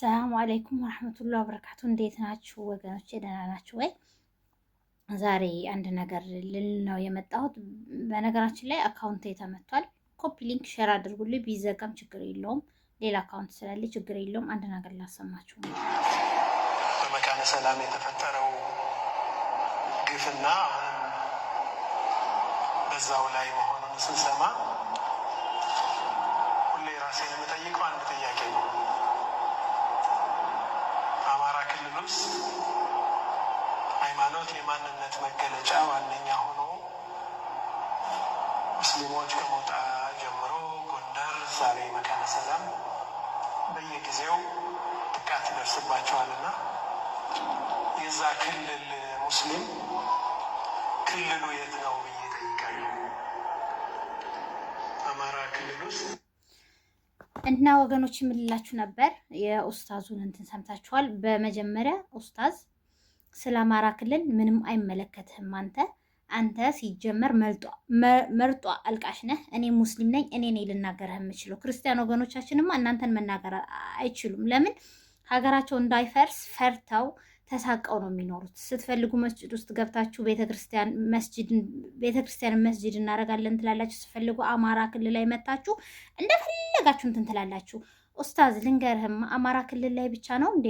አሰላሙ አለይኩም ወረሕመቱላህ ወበረካቱ። እንዴት ናችሁ ወገኖቼ? ደህና ናችሁ ወይ? ዛሬ አንድ ነገር ልል ነው የመጣሁት። በነገራችን ላይ account ኤ ተመቷል። Copy link share አድርጉልኝ። ቢዘጋም ችግር የለውም። ሌላ account ስላለ ችግር የለውም። አንድ ነገር ላሰማችሁ ነው። በመካነ ሰላም የተፈጠረው ግፍና በዛው ላይ መሆኑን ስንሰማ ሁሌ ራሴን የምጠይቀው አንድ ጥያቄ ነው። አማራ ክልል ውስጥ ሃይማኖት የማንነት መገለጫ ዋነኛ ሆኖ ሙስሊሞች ከሞጣ ጀምሮ ጎንደር፣ ዛሬ መካነ ሰላም በየጊዜው ጥቃት ይደርስባቸዋልና የዛ ክልል ሙስሊም ክልሉ የት ነው ብዬ እጠይቃለሁ። አማራ ክልል ውስጥ እና ወገኖች የምልላችሁ ነበር። የኡስታዙን እንትን ሰምታችኋል። በመጀመሪያ ኡስታዝ ስለ አማራ ክልል ምንም አይመለከትህም። አንተ ሲጀመር መርጦ አልቃሽ ነህ። እኔ ሙስሊም ነኝ። እኔ ነኝ ልናገርህ የምችለው። ክርስቲያን ወገኖቻችንማ እናንተን መናገር አይችሉም። ለምን? ሀገራቸው እንዳይፈርስ ፈርተው ተሳቀው ነው የሚኖሩት። ስትፈልጉ መስጅድ ውስጥ ገብታችሁ ቤተክርስቲያን መስጅድ እናደርጋለን ትላላችሁ። ስትፈልጉ አማራ ክልል ላይ መታችሁ እንደፈለጋችሁ እንትን ትላላችሁ። ኡስታዝ ልንገርህም፣ አማራ ክልል ላይ ብቻ ነው እንዴ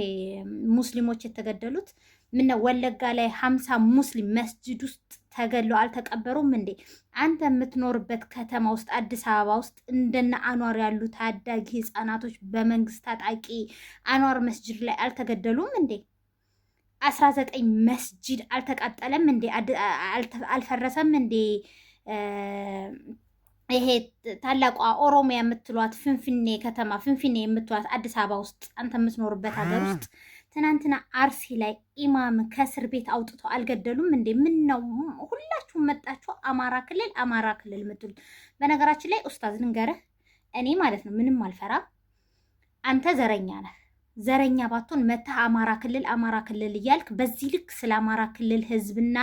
ሙስሊሞች የተገደሉት? ምነው ወለጋ ላይ 50 ሙስሊም መስጅድ ውስጥ ተገድለው አልተቀበሩም እንዴ? አንተ የምትኖርበት ከተማ ውስጥ አዲስ አበባ ውስጥ እንደነ አኗር ያሉ ታዳጊ ህጻናቶች በመንግስት ታጣቂ አኗር መስጅድ ላይ አልተገደሉም እንዴ? 19 መስጅድ አልተቃጠለም እንዴ? አልፈረሰም እንዴ? ይሄ ታላቋ ኦሮሚያ የምትሏት ፍንፍኔ ከተማ ፍንፍኔ የምትሏት አዲስ አበባ ውስጥ አንተ የምትኖርበት ሀገር ውስጥ ትናንትና አርሲ ላይ ኢማም ከእስር ቤት አውጥቶ አልገደሉም እንዴ? ምን ነው ሁላችሁም መጣችሁ አማራ ክልል አማራ ክልል የምትሉት? በነገራችን ላይ ኡስታዝ ልንገርህ፣ እኔ ማለት ነው ምንም አልፈራም። አንተ ዘረኛ ነህ። ዘረኛ ባትሆን መተህ አማራ ክልል አማራ ክልል እያልክ በዚህ ልክ ስለ አማራ ክልል ህዝብና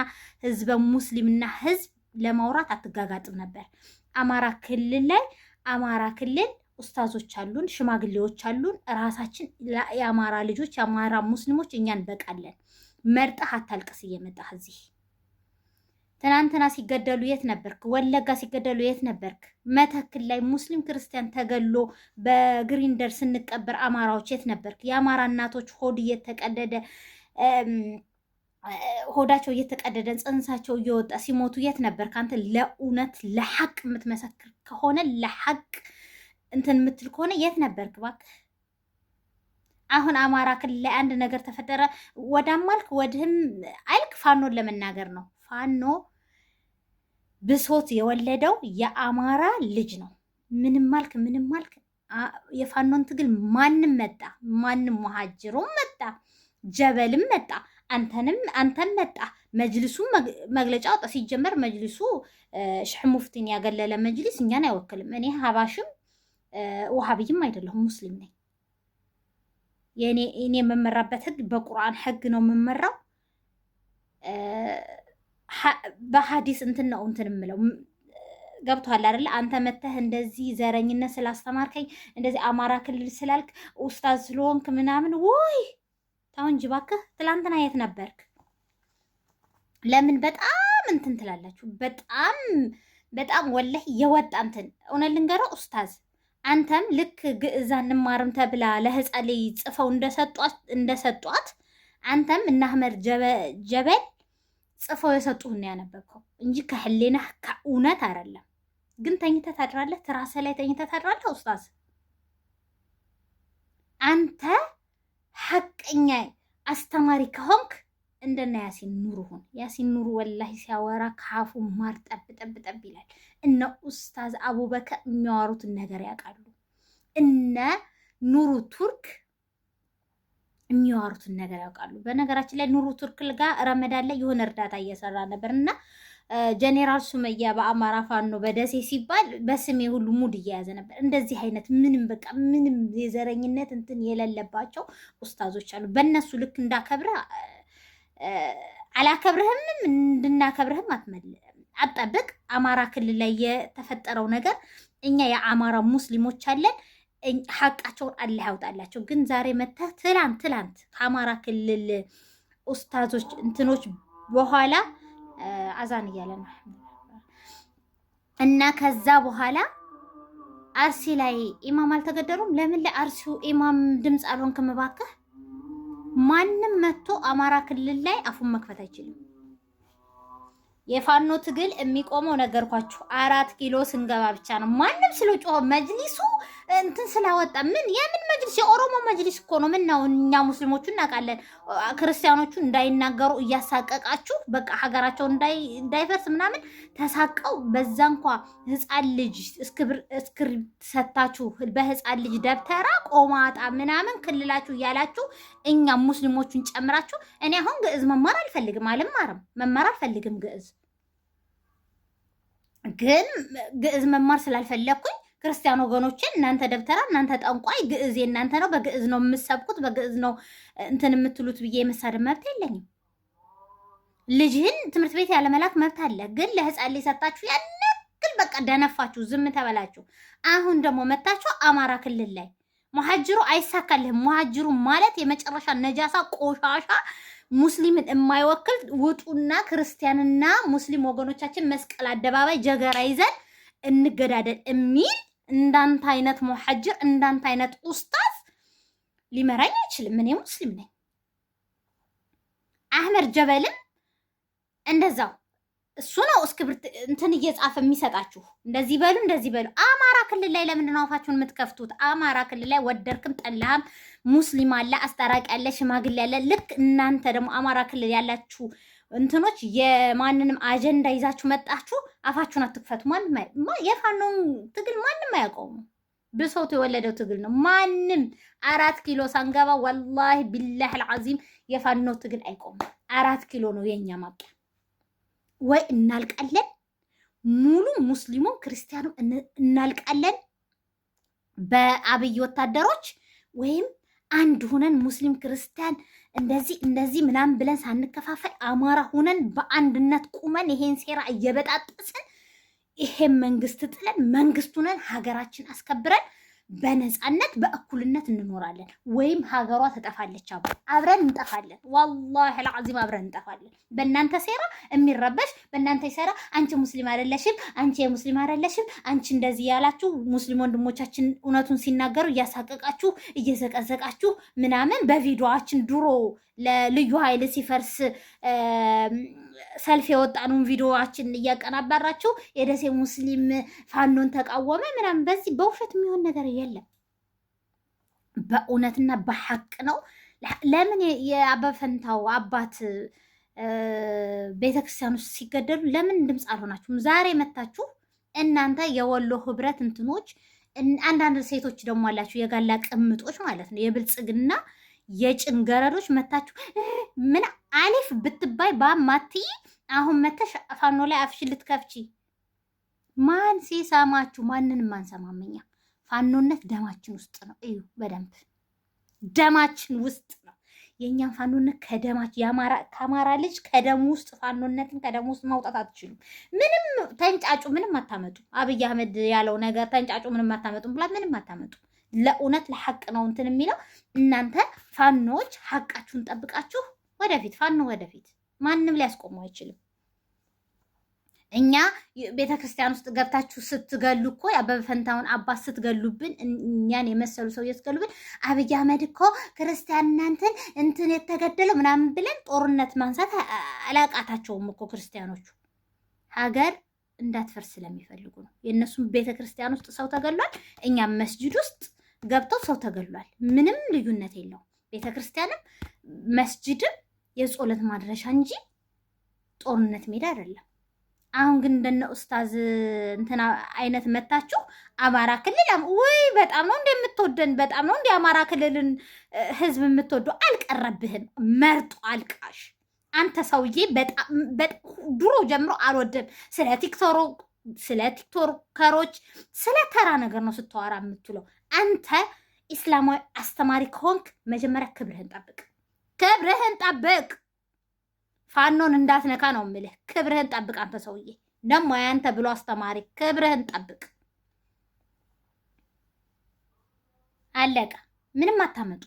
ህዝበ ሙስሊምና ህዝብ ለማውራት አትጋጋጥም ነበር። አማራ ክልል ላይ አማራ ክልል ኡስታዞች አሉን፣ ሽማግሌዎች አሉን። ራሳችን የአማራ ልጆች የአማራ ሙስሊሞች እኛ እንበቃለን። መርጠህ አታልቅስ እየመጣህ እዚህ። ትናንትና ሲገደሉ የት ነበርክ? ወለጋ ሲገደሉ የት ነበርክ? መተክል ላይ ሙስሊም ክርስቲያን ተገሎ በግሪንደር ስንቀበር አማራዎች የት ነበርክ? የአማራ እናቶች ሆድ እየተቀደደ ሆዳቸው እየተቀደደ ጽንሳቸው እየወጣ ሲሞቱ የት ነበርክ? አንተ ለእውነት ለሐቅ የምትመሰክር ከሆነ ለሐቅ እንትን የምትል ከሆነ የት ነበርክ? እባክህ አሁን አማራ ክልል ላይ አንድ ነገር ተፈጠረ፣ ወዳም አልክ ወድህም አልክ ፋኖን ለመናገር ነው። ፋኖ ብሶት የወለደው የአማራ ልጅ ነው። ምንም አልክ ምንም አልክ የፋኖን ትግል ማንም መጣ፣ ማንም መሀጅሩም መጣ፣ ጀበልም መጣ፣ አንተንም አንተም መጣ፣ መጅልሱ መግለጫ ወጣ። ሲጀመር መጅልሱ ሸህ ሙፍቲን ያገለለ መጅሊስ እኛን አይወክልም። እኔ ሀባሽም ውሃብይም አይደለሁም፣ ሙስሊም ነኝ። እኔ የምመራበት ህግ በቁርአን ህግ ነው የምመራው። በሀዲስ እንትን ነው እንትን የምለው ገብቶሃል አይደለ? አንተ መተህ እንደዚህ ዘረኝነት ስላስተማርከኝ እንደዚህ አማራ ክልል ስላልክ ኡስታዝ ስለሆንክ ምናምን ወይ ተው እንጂ እባክህ። ትላንትና የት ነበርክ? ለምን በጣም እንትን ትላላችሁ? በጣም በጣም ወላሂ የወጣ እንትን እውነት ልንገረው ኡስታዝ፣ አንተም ልክ ግዕዝ አንማርም ተብላ ለህፃን ልጅ ጽፈው እንደሰጧት አንተም እነ አህመድ ጀበል ጽፈው የሰጡህን ነው ያነበብከው እንጂ ከህሊናህ ከእውነት አይደለም። ግን ተኝተህ ታድራለህ፣ ትራስህ ላይ ተኝተህ ታድራለህ። ኡስታዝ አንተ ሐቀኛ አስተማሪ ከሆንክ እንደነ ያሲን ኑሩ ሁን። ያሲን ኑሩ ወላሂ ሲያወራ ካፉ ማር ጠብ ጠብ ጠብ ይላል። እነ ኡስታዝ አቡበከር የሚያወሩትን ነገር ያውቃሉ። እነ ኑሩ ቱርክ የሚያወሩትን ነገር ያውቃሉ። በነገራችን ላይ ኑሩ ቱርክ ጋር ረመዳን ላይ የሆነ እርዳታ እየሰራ ነበር እና ጀኔራል ሱመያ በአማራ ፋኖ በደሴ ሲባል በስሜ ሁሉ ሙድ እየያዘ ነበር። እንደዚህ አይነት ምንም በቃ ምንም የዘረኝነት እንትን የሌለባቸው ኡስታዞች አሉ። በእነሱ ልክ እንዳከብረህ አላከብርህምም እንድናከብርህም አትጠብቅ። አማራ ክልል ላይ የተፈጠረው ነገር እኛ የአማራ ሙስሊሞች አለን። ሐቃቸውን አላህ ያውጣላቸው። ግን ዛሬ መተህ ትላንት ትላንት ከአማራ ክልል ኡስታዞች እንትኖች በኋላ አዛን እያለ ነው እና ከዛ በኋላ አርሲ ላይ ኢማም አልተገደሉም። ለምን ለአርሲው ኢማም ድምፅ አልሆንክም? እባክህ ማንም መጥቶ አማራ ክልል ላይ አፉን መክፈት አይችልም። የፋኖ ትግል የሚቆመው ነገርኳችሁ፣ 4 ኪሎ ስንገባ ብቻ ነው። ማንም ስለ ጮኸ መጅሊሱ እንትን ስላወጣ ምን የምን መጅሊስ? የኦሮሞ መጅሊስ እኮ ነው። ምን ነው እኛ ሙስሊሞቹ እናውቃለን። ክርስቲያኖቹ እንዳይናገሩ እያሳቀቃችሁ በቃ ሀገራቸው እንዳይፈርስ ምናምን ተሳቀው በዛ እንኳ ህፃን ልጅ እስክሪብት ሰታችሁ በህፃን ልጅ ደብተራ ቆማጣ ምናምን ክልላችሁ እያላችሁ እኛ ሙስሊሞቹን ጨምራችሁ። እኔ አሁን ግዕዝ መማር አልፈልግም፣ አልማርም፣ መማር አልፈልግም ግዕዝ። ግን ግዕዝ መማር ስላልፈለግኩኝ ክርስቲያን ወገኖችን እናንተ ደብተራ፣ እናንተ ጠንቋይ፣ ግዕዝ የእናንተ ነው፣ በግዕዝ ነው የምሰብኩት፣ በግዕዝ ነው እንትን የምትሉት ብዬ የመሳደብ መብት የለኝም። ልጅህን ትምህርት ቤት ያለመላክ መብት አለ። ግን ለህፃን ልጅ ሰጣችሁ ያን ያክል በቃ ደነፋችሁ፣ ዝም ተበላችሁ። አሁን ደግሞ መታችሁ አማራ ክልል ላይ ሙሀጅሩ አይሳካልህም። ሙሀጅሩ ማለት የመጨረሻ ነጃሳ ቆሻሻ ሙስሊምን የማይወክል ውጡና ክርስቲያንና ሙስሊም ወገኖቻችን መስቀል አደባባይ ጀገራ ይዘን እንገዳደል የሚል እንዳንተ አይነት ሙሐጅር እንዳንተ አይነት ኡስታዝ ሊመራኝ አይችልም። እኔ ሙስሊም ነኝ። አህመድ ጀበልም እንደዛው እሱ ነው እስክብርት እንትን እየጻፈ የሚሰጣችሁ እንደዚህ በሉ እንደዚህ በሉ። አማራ ክልል ላይ ለምንድን ነው አፋችሁን የምትከፍቱት? አማራ ክልል ላይ ወደድክም ጠላህም ሙስሊም አለ፣ አስታራቂ አለ፣ ሽማግሌ አለ። ልክ እናንተ ደግሞ አማራ ክልል ያላችሁ እንትኖች የማንንም አጀንዳ ይዛችሁ መጣችሁ፣ አፋችሁን አትክፈቱ። ማንም የፋኖን ትግል ማንም አያውቀውም። ብሶት የወለደው ትግል ነው። ማንም 4 ኪሎ ሳንገባ ወላሂ ቢላህ አልዓዚም የፋኖ ትግል አይቆምም። 4 ኪሎ ነው የኛ ማብቂያ። ወይ እናልቃለን፣ ሙሉ ሙስሊሙም ክርስቲያኑም እናልቃለን በአብይ ወታደሮች፣ ወይም አንድ ሁነን ሙስሊም ክርስቲያን እንደዚህ እንደዚህ ምናምን ብለን ሳንከፋፈል አማራ ሁነን በአንድነት ቁመን ይሄን ሴራ እየበጣጠስን ይሄን መንግስት ጥለን መንግስት ሁነን ሀገራችን አስከብረን በነፃነት በእኩልነት እንኖራለን። ወይም ሀገሯ ትጠፋለች። አብረን እንጠፋለን። ወላሂ አልዓዚም አብረን እንጠፋለን። በእናንተ ሴራ የሚረበሽ በእናንተ ሴራ አንቺ ሙስሊም አይደለሽም፣ አንቺ የሙስሊም አይደለሽም፣ አንቺ እንደዚህ ያላችሁ ሙስሊም ወንድሞቻችን እውነቱን ሲናገሩ እያሳቀቃችሁ እየዘቀዘቃችሁ ምናምን በቪዲዮአችን ድሮ ለልዩ ኃይል ሲፈርስ ሰልፍ የወጣነውን ቪዲዮዋችን እያቀናበራችሁ የደሴ ሙስሊም ፋኖን ተቃወመ ምናምን፣ በዚህ በውሸት የሚሆን ነገር የለም። በእውነትና በሐቅ ነው። ለምን የአበበ ፈንታው አባት ቤተክርስቲያን ውስጥ ሲገደሉ ለምን ድምፅ አልሆናችሁም? ዛሬ መታችሁ እናንተ የወሎ ህብረት እንትኖች፣ አንዳንድ ሴቶች ደግሞ አላችሁ የጋላ ቅምጦች ማለት ነው፣ የብልጽግና የጭንገረዶች መታችሁ ምን አሊፍ ብትባይ ባማትይ አሁን መተሽ ፋኖ ላይ አፍሽን ልትከፍቺ ማን ሲሰማችሁ? ማንንም አንሰማም እኛ። ፋኖነት ደማችን ውስጥ ነው። እዩ በደንብ ደማችን ውስጥ ነው። የእኛን ፋኖነት ከደማችን ከአማራ ልጅ ከደሙ ውስጥ ፋኖነትን ከደሙ ውስጥ ማውጣት አትችሉም። ምንም ተንጫጩ፣ ምንም አታመጡ። አብይ አህመድ ያለው ነገር ተንጫጩ፣ ምንም አታመጡም ብላ ምንም አታመጡ። ለእውነት ለሐቅ ነው እንትን የሚለው። እናንተ ፋኖዎች ሐቃችሁን ጠብቃችሁ ወደፊት፣ ፋኖ ወደፊት፣ ማንም ሊያስቆመው አይችልም። እኛ ቤተ ክርስቲያን ውስጥ ገብታችሁ ስትገሉ እኮ የአበበ ፈንታውን አባት ስትገሉብን፣ እኛን የመሰሉ ሰው ስትገሉብን፣ አብይ አህመድ እኮ ክርስቲያን እናንተን እንትን የተገደለው ምናምን ብለን ጦርነት ማንሳት አላቃታቸውም እኮ ክርስቲያኖቹ። ሀገር እንዳትፈርስ ስለሚፈልጉ ነው። የእነሱም ቤተ ክርስቲያን ውስጥ ሰው ተገሏል፣ እኛም መስጅድ ውስጥ ገብተው ሰው ተገሏል። ምንም ልዩነት የለውም። ቤተ ክርስቲያንም መስጅድም የጸሎት ማድረሻ እንጂ ጦርነት ሜዳ አይደለም። አሁን ግን እንደነ ኡስታዝ እንትና አይነት መታችሁ አማራ ክልል ወይ በጣም ነው እንደምትወደን፣ በጣም ነው እንደ አማራ ክልልን ህዝብ የምትወዱ። አልቀረብህም። መርጦ አልቃሽ አንተ ሰውዬ በጣም ድሮ ጀምሮ አልወድም። ስለ ቲክቶከሮች ስለ ተራ ነገር ነው ስታወራ የምትውለው። አንተ ኢስላማዊ አስተማሪ ከሆንክ መጀመሪያ ክብርህን ጠብቅ፣ ክብርህን ጠብቅ። ፋኖን እንዳትነካ ነው የምልህ። ክብርህን ጠብቅ አንተ ሰውዬ፣ ደግሞ ያንተ ብሎ አስተማሪ ክብርህን ጠብቅ። አለቀ። ምንም አታመጡ።